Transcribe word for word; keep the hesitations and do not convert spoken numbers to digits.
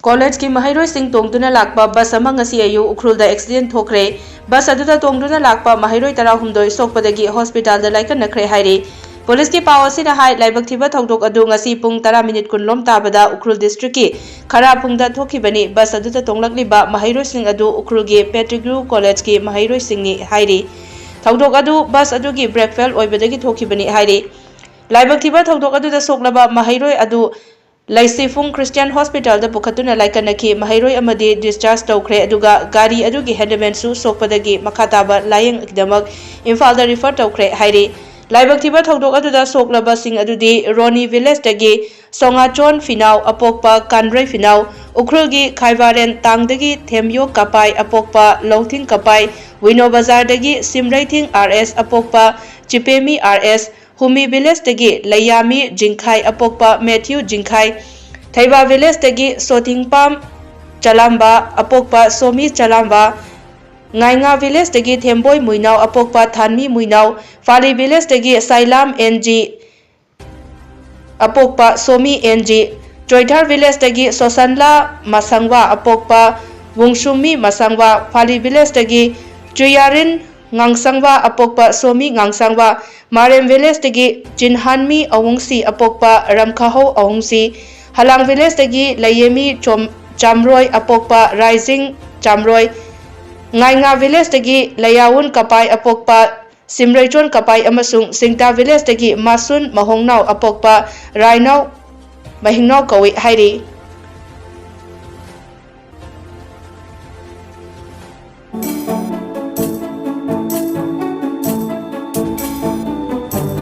ꯀꯣꯂꯦꯖꯀꯤ ꯃꯍꯩꯔꯣꯏꯁꯤꯡ ꯇꯣꯡꯗꯨꯅ ꯂꯥꯛꯄ ꯕꯁ ꯑꯃ ꯉꯁꯤ ꯑꯌꯨꯛ ꯎꯈ꯭ꯔꯨꯜꯗ ꯑꯦꯛꯁꯤꯗꯦꯟ ꯊꯣꯛꯈ꯭ꯔꯦ꯫ ꯕꯁ ꯑꯗꯨꯗ ꯇꯣꯡꯗꯨꯅ ꯂꯥꯛꯄ ꯃꯍꯩꯔꯣꯏ ꯇꯔꯥꯍꯨꯝꯗꯣꯏ ꯁꯣꯛꯄꯗꯒꯤ ꯍꯣꯁꯄꯤꯇꯥꯜꯗ ꯂꯥꯏꯀꯠꯅꯈ꯭ꯔꯦ ꯍꯥꯏꯔꯤ꯫ ꯄꯨꯂꯤꯁꯀꯤ ꯄꯥꯎ ꯑꯁꯤꯅ ꯍꯥꯏ, ꯂꯥꯏꯕꯛ ꯊꯤꯕ ꯊꯧꯗꯣꯛ ꯑꯗꯨ ꯉꯁꯤ ꯄꯨꯡ ꯇꯔꯥ ꯃꯤꯅꯤꯠ ꯀꯨꯟꯂꯣꯝ ꯇꯥꯕꯗ ꯎꯈ꯭ꯔꯨꯜ ꯗꯤꯁꯇ꯭ꯔꯤꯛꯀꯤ ꯈꯔꯥꯄꯨꯡꯗ ꯊꯣꯛꯈꯤꯕꯅꯤ꯫ ꯕꯁ ꯑꯗꯨꯗ ꯇꯣꯡꯂꯛꯂꯤꯕ ꯃꯍꯩꯔꯣꯏꯁꯤꯡ ꯑꯗꯨ ꯎꯈ꯭ꯔꯨꯜꯒꯤ ꯄꯦꯇ꯭ꯔꯤꯒ꯭ꯔꯨ ꯀꯣꯂꯦꯖꯀꯤ ꯃꯍꯩꯔꯣꯏꯁꯤꯡꯅꯤ ꯍꯥꯏꯔꯤ꯫ ꯊꯧꯗꯣꯛ ꯑꯗꯨ ꯕꯁ ꯑꯗꯨꯒꯤ ꯕ꯭ꯔꯦꯛ ꯐꯦꯜ ꯑꯣꯏꯕꯗꯒꯤ ꯊꯣꯛꯈꯤꯕꯅꯤ ꯍꯥꯏꯔꯤ꯫ ꯂꯥꯏꯕꯛ ꯊꯤꯕ ꯊꯧꯗꯣꯛ ꯑꯗꯨꯗ ꯁꯣꯛꯂꯕ ꯃꯍꯩꯔꯣꯏ ꯑꯗꯨ ꯂꯩꯁꯤꯐꯨꯡ ꯈ꯭ꯔꯤꯁꯇꯤꯌꯥꯟ ꯍꯣꯁꯄꯤꯇꯥꯜꯗ ꯄꯨꯈꯠꯇꯨꯅ ꯂꯥꯏꯀꯠꯅꯈꯤ꯫ ꯃꯍꯩꯔꯣꯏ ꯑꯃꯗꯤ ꯗꯤꯁꯆꯥꯔꯖ ꯇꯧꯈ꯭ꯔꯦ, ꯑꯗꯨꯒ ꯒꯥꯔꯤ ꯑꯗꯨꯒꯤ ꯍꯦꯟꯗꯃꯦꯟꯁꯨ ꯁꯣꯛꯄꯗꯒꯤ ꯃꯈꯥ ꯇꯥꯕ ꯂꯥꯌꯦꯡꯒꯤꯗꯃꯛ ꯏꯝꯐꯥꯜꯗ ꯔꯤꯐꯔ ꯇꯧꯈ꯭ꯔꯦ ꯍꯥꯏꯔꯤ꯫ ꯂꯥꯏꯕꯛ ꯊꯤꯕ ꯊꯧꯗꯣꯛ ꯑꯗꯨꯗ ꯁꯣꯛꯂꯕꯁꯤꯡ ꯑꯗꯨꯗꯤ ꯔꯣꯅꯤ ꯚꯤꯂꯦꯖꯇꯒꯤ ꯁꯣꯉꯥꯆꯣꯟ ꯐꯤꯅꯥꯎ ꯑꯄꯣꯛꯄ ꯀꯥꯟꯕ꯭ꯔꯩ ꯐꯤꯅꯥꯎ, ꯎꯈ꯭ꯔꯨꯜꯒꯤ ꯈꯥꯏꯕꯥꯔꯦꯟ ꯇꯥꯡꯗꯒꯤ ꯊꯦꯝꯌꯣ ꯀꯄꯥꯏ ꯑꯄꯣꯛꯄ ꯂꯧꯊꯤꯡ ꯀꯄꯥꯏ, ꯋꯤꯅꯣ ꯕꯖꯥꯔꯗꯒꯤ ꯁꯤꯝꯔꯩꯊꯤꯡ ꯑꯥꯔ ꯑꯦꯁ ꯑꯄꯣꯛꯄ ꯆꯤꯄꯦꯃꯤ ꯑꯥꯔ ꯑꯦꯁ, ꯍꯨꯃꯤ ꯚꯤꯂꯦꯖꯇꯒꯤ ꯂꯩꯌꯥꯃꯤ ꯖꯤꯡꯈꯥꯏ ꯑꯄꯣꯛꯄ ꯃꯦꯊ꯭ꯌꯨ ꯖꯤꯡꯈꯥꯏ, ꯊꯩꯕꯥ ꯚꯤꯂꯦꯖꯇꯒꯤ ꯁꯣꯊꯤꯡꯄꯥꯝ ꯆꯂꯥꯝꯕ ꯑꯄꯣꯛꯄ ꯁꯣꯃꯤ ꯆꯂꯥꯝꯕ, ꯉꯥꯏꯉꯥ ꯚꯤꯂꯦꯖꯇꯒꯤ ꯊꯦꯝꯕꯣꯏ ꯃꯨꯏꯅꯥꯎ ꯑꯄꯣꯛꯄ ꯊꯥꯟꯃꯤ ꯃꯨꯏꯅꯥꯎ, ꯐꯥꯂꯤ ꯚꯤꯂꯦꯖꯇꯒꯤ ꯁꯥꯏꯂꯥꯝ ꯑꯦꯟ ꯖꯤ ꯑꯄꯣꯛꯄ ꯁꯣꯃꯤ ꯑꯦꯟ ꯖꯤ, ꯆꯣꯏꯊꯥꯔ ꯚꯤꯂꯦꯖꯇꯒꯤ ꯁꯣꯁꯟꯂꯥ ꯃꯁꯪꯋꯥ ꯑꯄꯣꯛꯄ ꯋꯨꯡꯁꯨꯝꯃꯤ ꯃꯁꯪꯋꯥ, ꯐꯥꯂꯤ ꯚꯤꯂꯦꯖꯇꯒꯤ ꯆꯨꯌꯥꯔꯤꯟ ꯉꯥꯡꯁꯪꯋꯥ ꯑꯄꯣꯛꯄ ꯁꯣꯃꯤ ꯉꯥꯡꯁꯪꯋꯥ, ꯃꯥꯔꯦꯝ ꯚꯤꯂꯦꯖꯇꯒꯤ ꯆꯤꯟꯍꯥꯟꯃꯤ ꯑꯋꯨꯡꯁꯤ ꯑꯄꯣꯛꯄ ꯔꯝꯈꯥꯍꯧ ꯑꯋꯨꯡꯁꯤ, ꯍꯂꯥꯡ ꯚꯤꯂꯦꯖꯇꯒꯤ ꯂꯩꯌꯦꯃꯤ ꯆꯣꯝ-, ꯆꯥꯝꯔꯣꯏ ꯑꯄꯣꯛꯄ ꯔꯥꯏꯖꯤꯡ ꯆꯥꯝꯔꯣꯏ, ꯉꯥꯏꯉꯥ ꯚꯤꯂꯦꯖꯇꯒꯤ ꯂꯩꯌꯥꯋꯨꯟ ꯀꯄꯥꯏ ꯑꯄꯣꯛꯄ ꯁꯤꯝꯔꯩꯆꯣꯟ ꯀꯄꯥꯏ ꯑꯃꯁꯨꯡ ꯁꯤꯡꯇꯥ ꯚꯤꯂꯦꯖꯇꯒꯤ ꯃꯥꯁꯨꯟ ꯃꯍꯣꯡꯅꯥꯎ ꯑꯄꯣꯛꯄ ꯔꯥꯏꯅꯥꯎ ꯃꯍꯤꯡꯅꯥꯎ ꯀꯧꯏ ꯍꯥꯏꯔꯤ꯫